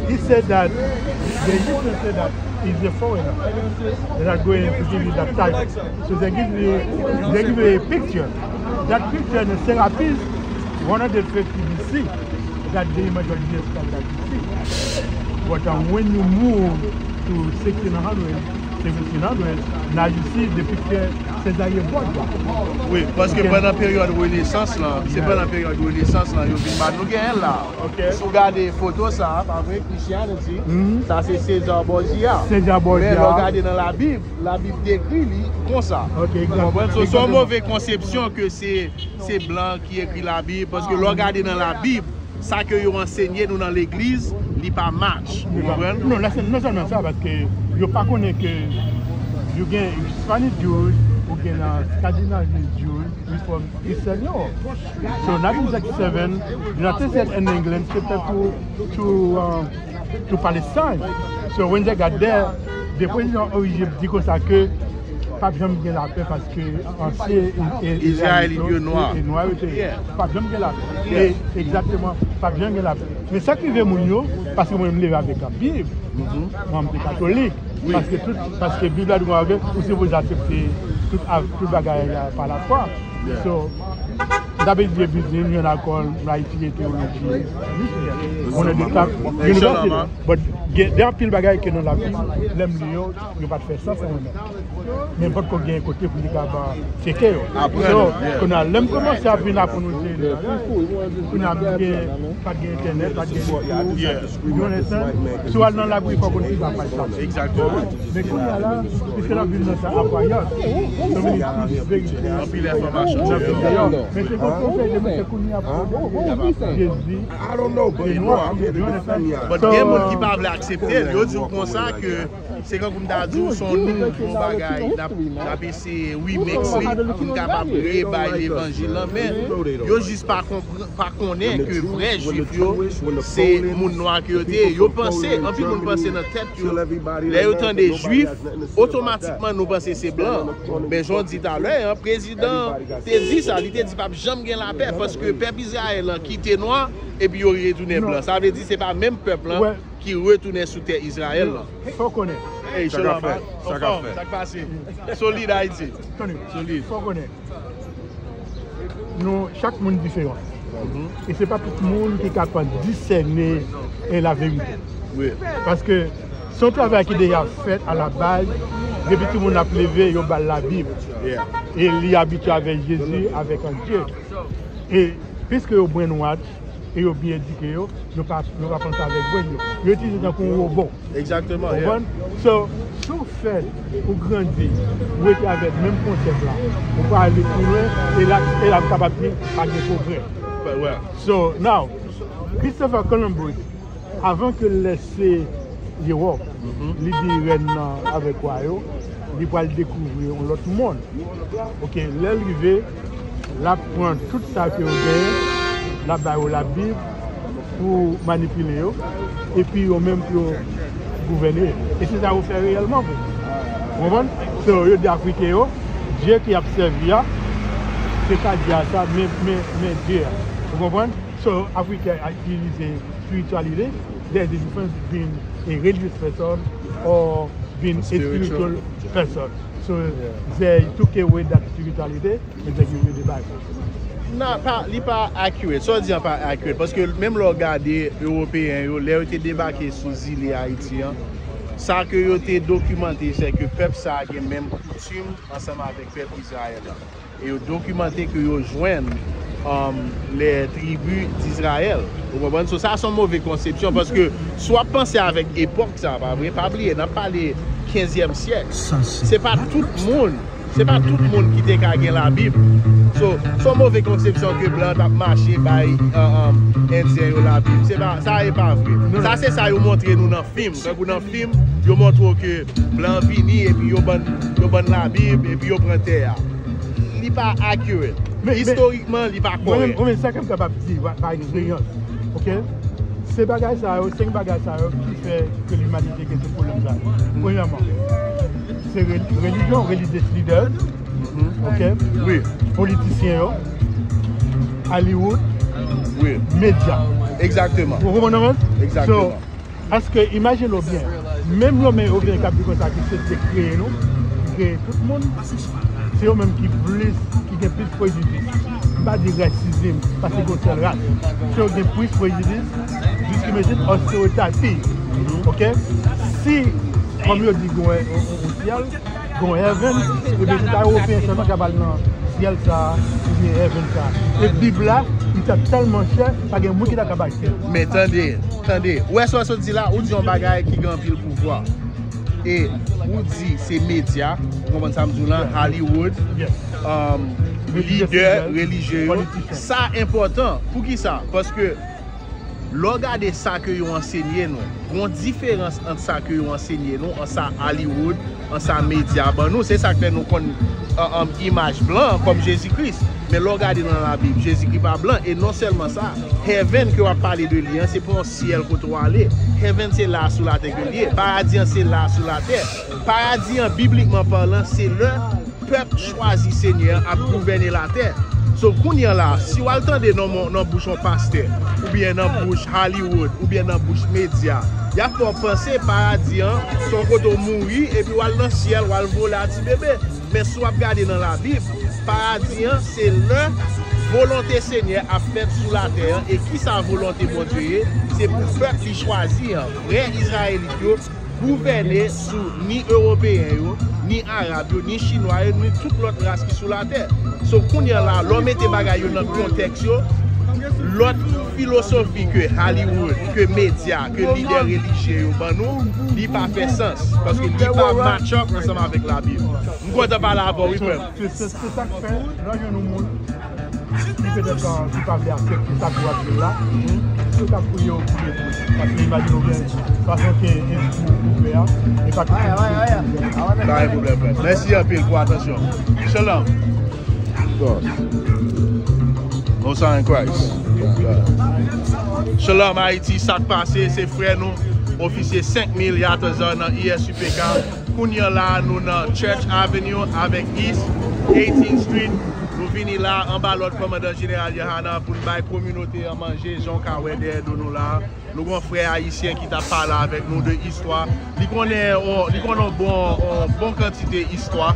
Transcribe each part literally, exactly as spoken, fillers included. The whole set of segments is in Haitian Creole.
He said that the Egyptians said that is a foreigner that are going to give you that title. So they give you they give you a picture. That picture in Serapis, one hundred fifty B C, that the image of Jesus Christ that you see. But um, when you move to sixteen hundred, seventeen hundred, now you see the picture Cesare Borgia. Wi, paske pandan peryòd renesans lan, se pandan peryòd renesans lan yo vin ba nou genyen la. Si w gade foto sa, pa vre, Christianity, sa se César Borgia. César Borgia. Men lè w gade nan Labib, Labib dekri li konsa. Ou konprann? So, se yon move konsepsyon ke se se blan ki ekri Labib, paske lè w gade nan Labib, sa ke yo ansenye nou nan legliz, li pa match. Ou konprann? Non, non sèlman sa, paske yo pa konnen ke yo gen Spanish Jews, ou gen nan Scandinavian Jews, we from Eastern Europe. So nineteen sixty-seven, United States and England, se te pou, to, um, to Palestine. So when they got there, the president of Egypt di konsa ke p ap janm gen lapè paske ansyen Izrayelit yo nwa. Nwa yo te ye. P ap janm gen lapè. E egzakteman, p ap janm gen lapè. Men sa k rive moun yo, paske mwen m leve avèk an Bib, mwen m te katolik, paske tout, paske Bib la di mwen, ou sipoze aksepte tout, tout bagay pa lafwa. So, m t ap etidye Bib, m jwenn akò, m al etidye teyoloji, mwen nan de tap inivèsite. But gen anpil bagay ke nan Labib, lè m li yo, yo pa t fè sans pou mwen menm. Men potko gen kote pou li kapab tcheke yo. So, kounye a, lè m kòmanse ap vin aprann ote, kounye a, m gen, pa t gen entènèt, pa t gen YouTube. You understand? Si w al nan labri, fò w konn ki sa paj sa. Men kounye a la, piske l ap vin nan sa apwayans, so many things, verite, anpil enfòmasyon. Men se konsa w fè de mesye kounye a pou Jezi. I don't know, but you know, I'm here to defend y'all. But gen moun ki pa vle aksepte l. Yo di w konsa ke se kankou m ta di w, se yon nouvo bagay n ap, n ap eseye remix li pou n kapab rebay levanjil lan. Men yo jis pa konprann, pa konnen ke vrè Jwif yo, se moun nwa ke yo te ye. Yo panse, anpil moun panse nan tèt yo, lè yo tande Jwif, otomatikman nou panse se blan. Men jan w di talè an, prezidan te di sa, li te di p ap janm gen lapè paske pèp Izrayèl lan kite nwa epi yo retounen blan. Sa vle di se pa menm pèp lan ki retounen sou tè Izrayèl lan. Fò konnen. Hey, Cholaba, anfòm, sa k pase? Solid Ayiti. Solid. Fò konnen. Nou, chak moun diferan. E se pa tout moun ki kapab disène e laverite. Paske se yon travay ki deja fèt a la baz, depi timoun ap leve, yo ba l Labib. E li abitye avèk Jezi, avèk an Dye. E piske yo brenn watch e yo byen edike yo, yo pa, yo pa panse avèk brenn yo. Yo itilize tankou yon wobo. Egzakteman. Ou konprann? So, si w fèt, ou grandi, ou rete avèk menm konsèp la, ou pa ale pi lwen, e la, e la m kapab di, pa gen pwogrè. So, now, Christopher Columbus, avan ke l lèse Ewòp, li di rèn nan avèk wa yo, li pral dekouvri yon lòt mond. Oke, lè l rive, l ap pran tout sa ke yo genyen, l ap ba yo Labib pou manipile yo, epi yo menm pou yo gouvène yo. E se sa yo fè reyèlman vre. Ou konprann? So, yo di Afriken yo, Dye ke y ap sèvi a, se pa Dye a sa, men, men, men Dye a. Ou konprann? So, Afriken a itilize spirityalite, there's a difference between a religious person or being a spiritual person. So, they took away that spirituality and they give you the Bible. Nan, pa, li pa accurate. Sa w di an pa accurate. Paske menm lè w gade Ewopeyen yo, lè yo te debake sou zile Ayiti an, sa ke yo te dokimante, se ke pèp sa a gen menm koutim ansanm avèk pèp Izrayèl la. E yo dokimante ke yo jwenn um, les tribus d'Israël. Ou konprann? So, sa se yon move konsepsyon paske si w ap panse avèk epòk sa, pa vre? Pa bliye, n ap pale kenzyèm syèk. Se pa tout moun, se pa tout moun ki te ka gen Labib. So, se yon move konsepsyon ke blan t ap mache bay um, um, Endyen yo Labib. Se pa, sa e pa vre. Sa se sa yo montre nou nan fim. Tankou nan fim, yo montre w ke blan vini epi yo ban, yo ban Labib epi yo pran tè a. Li pa accurate. Men, men, istorikman, li pa kòrèk. Mwen menm, mwen menm, sa ke m kapab di, pa, pa eksperyans, oke? Se bagay sa yo, senk bagay sa yo ki fè ke limanite gen tout pwoblèm sa yo. Premyèman, se re-, relijyon, religious leader, oke? Wi. Politisyen yo, Hollywood, wi, medya. Egzakteman. Ou konprann mwen? Egzakteman. So, Paske, imajine w byen, menm Romen yo vini k ap di konsa ki se te kreye nou, ki kreye tout moun, se yo menm ki plis, ki gen plis prejidis. M pa di rasizm, paske gen yon sèl ras. Se yo gen plis prejidis, diskriminasyon, ostoritativ. Oke? Si, kòm yo di, gen yon, yon, yon syèl, gen yon heaven, ebyen se ta Ewopeyen sèlman k ap al nan syèl sa a, oubyen heaven sa a. E Bib la, li t ap tèlman chè, pa gen moun ki ta ka bay syèl. Men tande, tande. Ou wè sa w sot di la, ou di yon bagay ki gen anpil pouvwa. E ou di se medya, ou konprann sa m di w lan, Hollywood, um, lidè relijye yo. Sa enpòtan. Poukisa? Paske lè w gade sa ke yo ansenye nou, gon diferans ant sa ke yo ansenye nou, ant sa Hollywood, ant sa medya ban nou. Se sa k fè nou konn, um, um, imaj blan kòm Jezi Kris. Men lè w gade nan Labib, Jezikri pa blan. E non sèlman sa, heaven ke w ap pale de li an, se pa yon syèl kote w ale. Heaven se la sou latè ke l ye. Paradi an se la sou latè. Paradi an, biblikman palan, se lè pèp chwazi Senyè an ap gouvène latè. So, kounye a la, si w al tande nan, nan bouch yon pastè, oubyen nan bouch Hollywood, oubyen nan bouch medya, y ap fè w panse paradi an se yon kote w mouri, epi w al nan syèl, w al vole a ti bebe. Men si w ap gade nan Labib, paradi an, se lè volonte Senyè ap fèt sou latè an. E kisa volonte Bondye ye? Se pou pèp li chwazi an, vrè Izrayelit yo, gouvène sou ni Ewopeyen yo, ni Arab yo, ni Chinwa yo, ni tout lòt ras ki sou latè. So, kounye a la, lè w mete bagay yo nan kontèks yo, lòt filosofi ke Hollywood, ke medya, ke lidè relijye yo ban nou, li pa fè sans, paske li pa match up ansanm avèk Labib. M kontan pale avè w, wi, frè m. Se, se, se sa k fè, lè w jwenn yon moun ki petèt, euh, ki pa vle aksepte sa ke w ap di la, se yo k ap priye w pou yo. Paske imajine w byen, fason ke espri w ouvè a, e pa tout moun ki. Pa gen pwoblèm, frè. Mèsi anpil pou atansyon. Shalom. Most High in Christ. Shalom Haiti, sa k pase, se frè nou, ofisye senk mil Yatazan nan E S U P K. Kounye a la, nou nan Church Avenue avèk East eighteenth Street. Nou vini la anba lòd kòmandan jeneral Yohanan pou n bay kominote an manje, jan w ka wè dèyè do nou la. Nou gon frè ayisyen ki t ap pale avèk nou de istwa. Li konnen, on, li konnen on bon, on bon kantite istwa,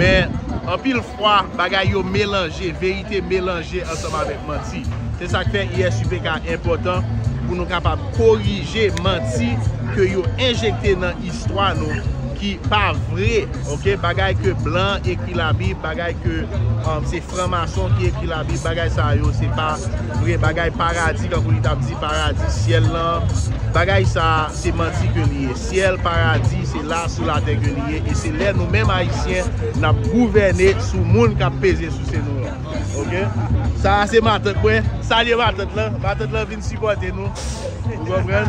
men anpil fwa, bagay yo melanje, verite melanje ansanm avèk manti. Se sa k fè E S U P K enpòtan pou nou kapab korije manti ke yo enjekte nan istwa nou ki pa vre, oke? Bagay ke blan ekri Labib, bagay ke, um, se franmason ki ekri Labib, bagay sa yo, se pa vre. Bagay paradi, kankou li t ap di paradi syèl lan, bagay sa, se manti ke li ye. Syèl, paradi, se la sou latè ke li ye, e se lè nou menm Ayisyen, n ap gouvène sou moun k ap peze sou se nou an. Oke? Sa a se matant mwen. Salye matant lan. Matant lan vin sipòte nou. Ou konprann?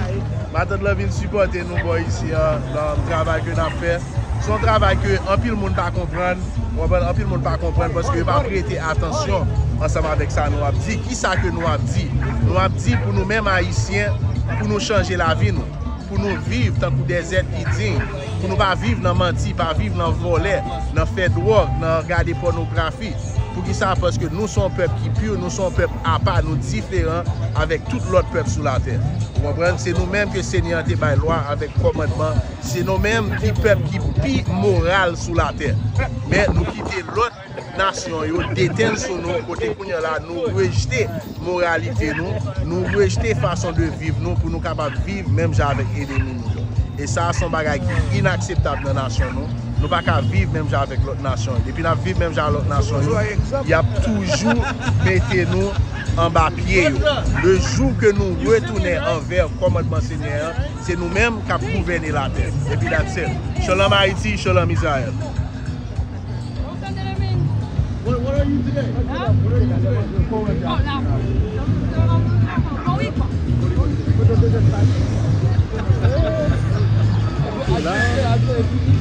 Matant lan vin sipòte nou bò isi an, nan travay ke n ap fè. Se yon travay ke anpil moun pa konprann. Ou konprann? Anpil moun pa konprann paske yo pa prete atansyon ansanm avèk sa nou ap di. Kisa ke nou ap di? Nou ap di pou nou menm Ayisyen, pou nou chanje lavi nou. Pou nou viv tankou dè zèt ki diy, pou nou pa viv nan manti, pa viv nan vòlè, nan fè dwòg, nan gade pònografi. Poukisa? Paske nou se yon pèp ki pi, nou se yon pèp apa, nou diferan avèk tout lòt pèp sou latè. Ou konprann? Se nou menm ke Senyè an te bay lwa avèk kòmandman. Se nou menm ki pèp ki pi moral sou latè. Men nou kite lòt nasyon yo detenn sou nou, kote kounye a la nou rejte moralite nou, nou rejte fason de viv nou pou nou kapab viv menm jan avèk enemi nou yo. E sa a se yon bagay ki inakseptab nan nasyon nou. Nou pa ka viv menm jan avèk lòt nasyon yo. Depi n ap viv menm jan ak lòt nasyon yo, y ap toujou mete nou anba pye yo. Le jou ke nou retounen anvè kòmandman Senyè an, se nou menm k ap gouvène latè. Epi that's it. Shalom Ayiti, shalom Izrayèl. What, what are you today? Huh? What are you today? Oh, la. Boricua.